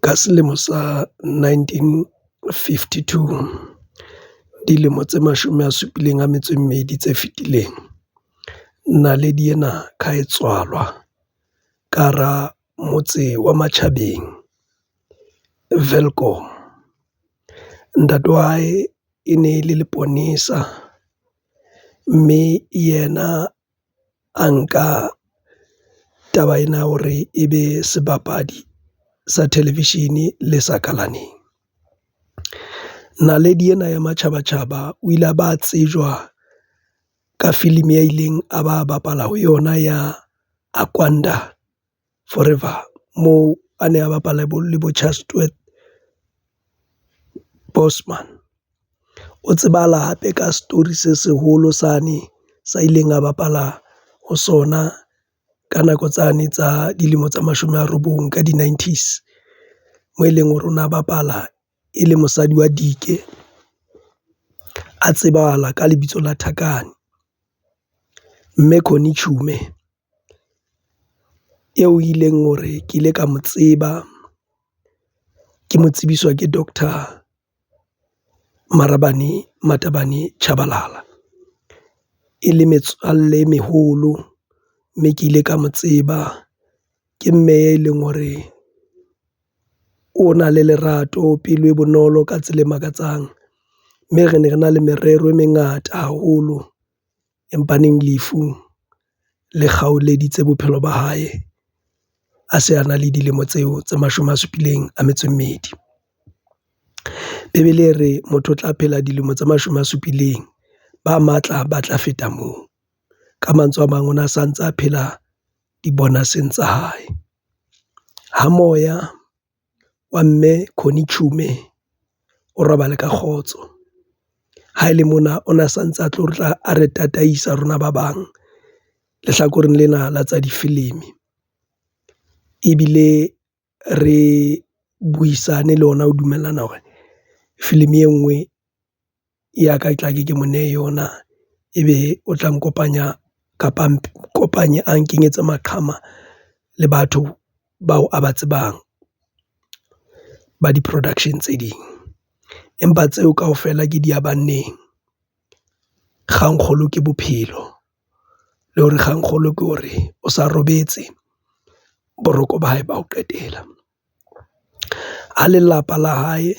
Ka selemo sa 1952, dilemo tse 72 tse fetileng, naledi ena ke ha e tswalwa ka hara motse wa Matjhabeng Welkom. Ntate wa hae e ne le leponesa mme yena a nka taba ena ya hore ebe sebapadi sa television-e le sa kalaneng. Naledi ena ya matjhabatjhaba o ile a ba tsejwa ka filimi ya ileng a ba bapala ho yona ya Akwanda Forever moo a ne a bapala le bo Chatsworth Bosman. O tsebahala hape ka story se seholo sane sa ileng a bapala ho sona ka nako tsane tsa dilemo tse 90 ka di-nineties. Moo e leng hore o na bapala e le mosadi wa Dike a tsebahala ka lebitso la Thakane. Mme Connie Chiume eo ileng hore ke ile ka mo tseba ke mo tsebiswa ke Doctor Marabane Matabane Tshabalala e le metswalle e meholo, mme ke ile ka mo tseba. Ke mme e leng hore o na le lerato pelo e bonolo ka tsela e makatsang. Mme re ne re na le merero e mengata haholo, empaneng lefu le kgaoleditse bophelo ba hae a se a na le dilemo tseo tse 72. Bebele e re motho o tla phela dilemo tse 70 ba matla ba tla feta moo. Ka mantswe a mang, o na sa ntsa phela di-bonus-eng tsa hae. Ha moya wa mme Connie Chiume o robale ka kgotso. Ha ele mona o na santse a tlo tla a re tataisa rona ba bang lehlakoreng lena la tsa difilimi. Ebile re buisane le ona ho dumellana hore filimi e nngwe ya ka e tla ke mo nehe yona, ebe o tla nkopanya kapa kopanye a nkenyetse maqhama le batho bao a ba tsebang ba di-production tse ding. Empa tseo kaofela ke di ya banneng. Kgang kgolo ke bophelo le hore kgang kgolo ke hore o sa robetse boroko ba hae ba ho qetela. Ha lelapa la hae,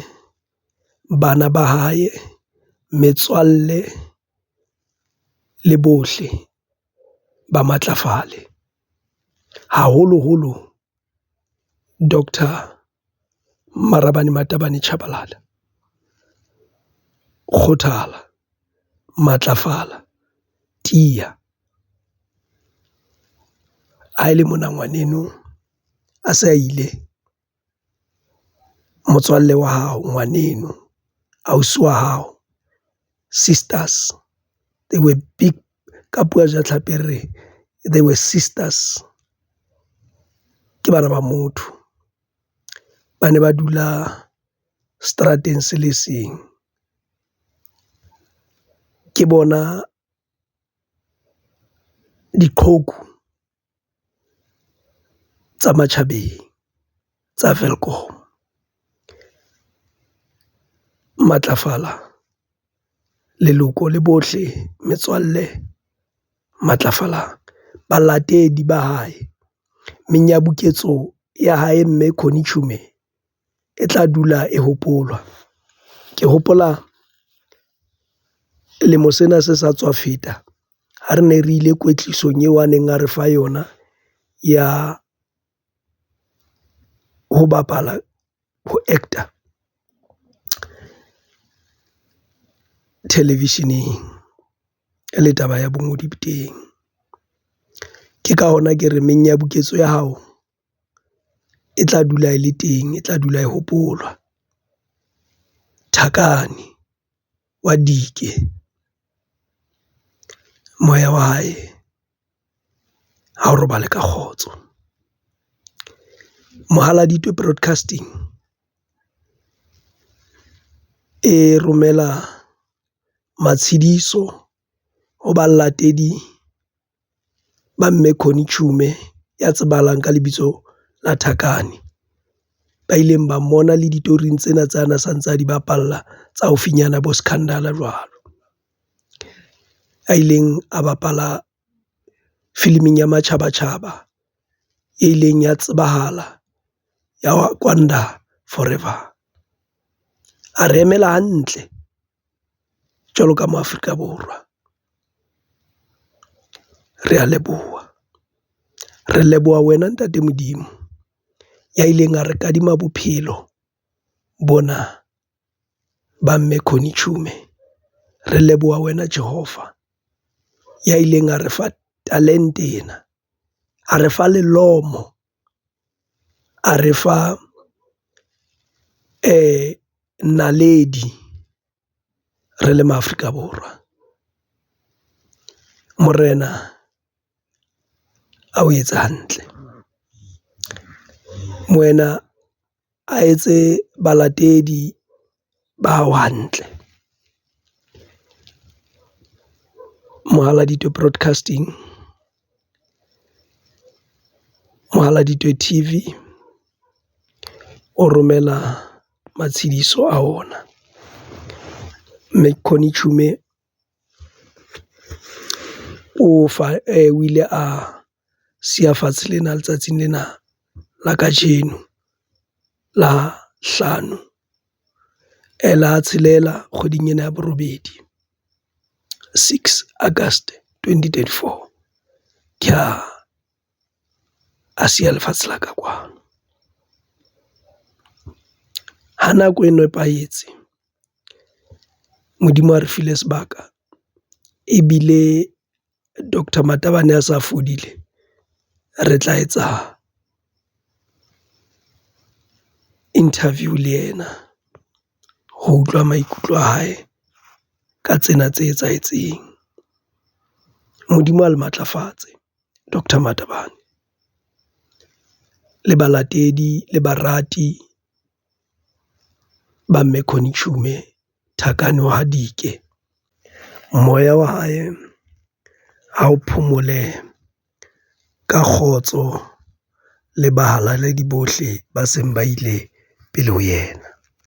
bana ba hae, metswalle le bohle ba matlafale haholoholo Doctor Marabane Matabane Tshabalala. Kgothala, matlafala, tiya. Ha ele mona ngwaneno a se a ile motswalle wa hao, ngwaneno, ausi wa hao, sisters they were big ka puo ya Jahlapi, re re they were sisters. Ke bana ba motho ba ne ba dula seterateng se le seng. Ke bona diqhoku tsa matjhabeng tsa Welkom. Matlafala leloko le bohle metswalle matlafalang. Balatedi ba hae menyabuketso ya hae mme Connie Chiume e tla dula e hopolwa. Ke hopola lemo sena se sa tswa feta ha re ne re ile kwetlisong eo a neng a re fa yona ya ho bapala ho actor television-eng le taba ya bongodi teng. Ke ka hona ke re menyabuketso ya hao e tla dula e le teng, e tla dula e hopolwa. Thakane wa dike moya wa hae ha o robale ka kgotso. Mohaladitwe Broadcasting e romela matshidiso ho balatedi ba mme Connie Chiume ya tsebahalang ka lebitso la Thakane. Ba ileng ba mmona le ditoring tsena tsa na sa ntsa di bapalla tsa haufinyana bo Scandal jwalo. A ileng a bapala filiming ya matjhabatjhaba e ileng ya tsebahala ya Wakanda Forever. A re emela hantle jwalo ka ma Afrika Borwa. Re a leboha re leboha wena Ntate Modimo ya ileng a re kadima bophelo bona ba Mme Connie Chiume. Re leboha wena Jehova ya ileng a re fa talente ena, a re fa lelombo, a re fa naledi re le ma-Afrika Borwa. Morena a o etse hantle moena a etse balatedi ba hao hantle. Mohaladitwe Broadcasting, Mohaladitwe TV o romela matshidiso a ona. Mme Connie Chiume o fa o ile a siya fatshe lena letsatsing lena la kajeno la hlano la tshelela kgweding ena ya borobedi. 6 August 2024 ke ha a siya lefatshe la ka kwano. Ha nako e nepahetse, Modimo a re file sebaka ebile Doctor Matabane a sa fodile, re tla etsa interview le yena ho utlwa maikutlo a hae ka tsena tse etsahetseng. Modimo a le matlafatse Doctor Matabane le balatedi le barati ba Mme Connie Chiume Thakane wa Hadike. Moya wa hae ha o phomole ka kgotso le bahalaledi bohle ba seng ba ile pele ho yena.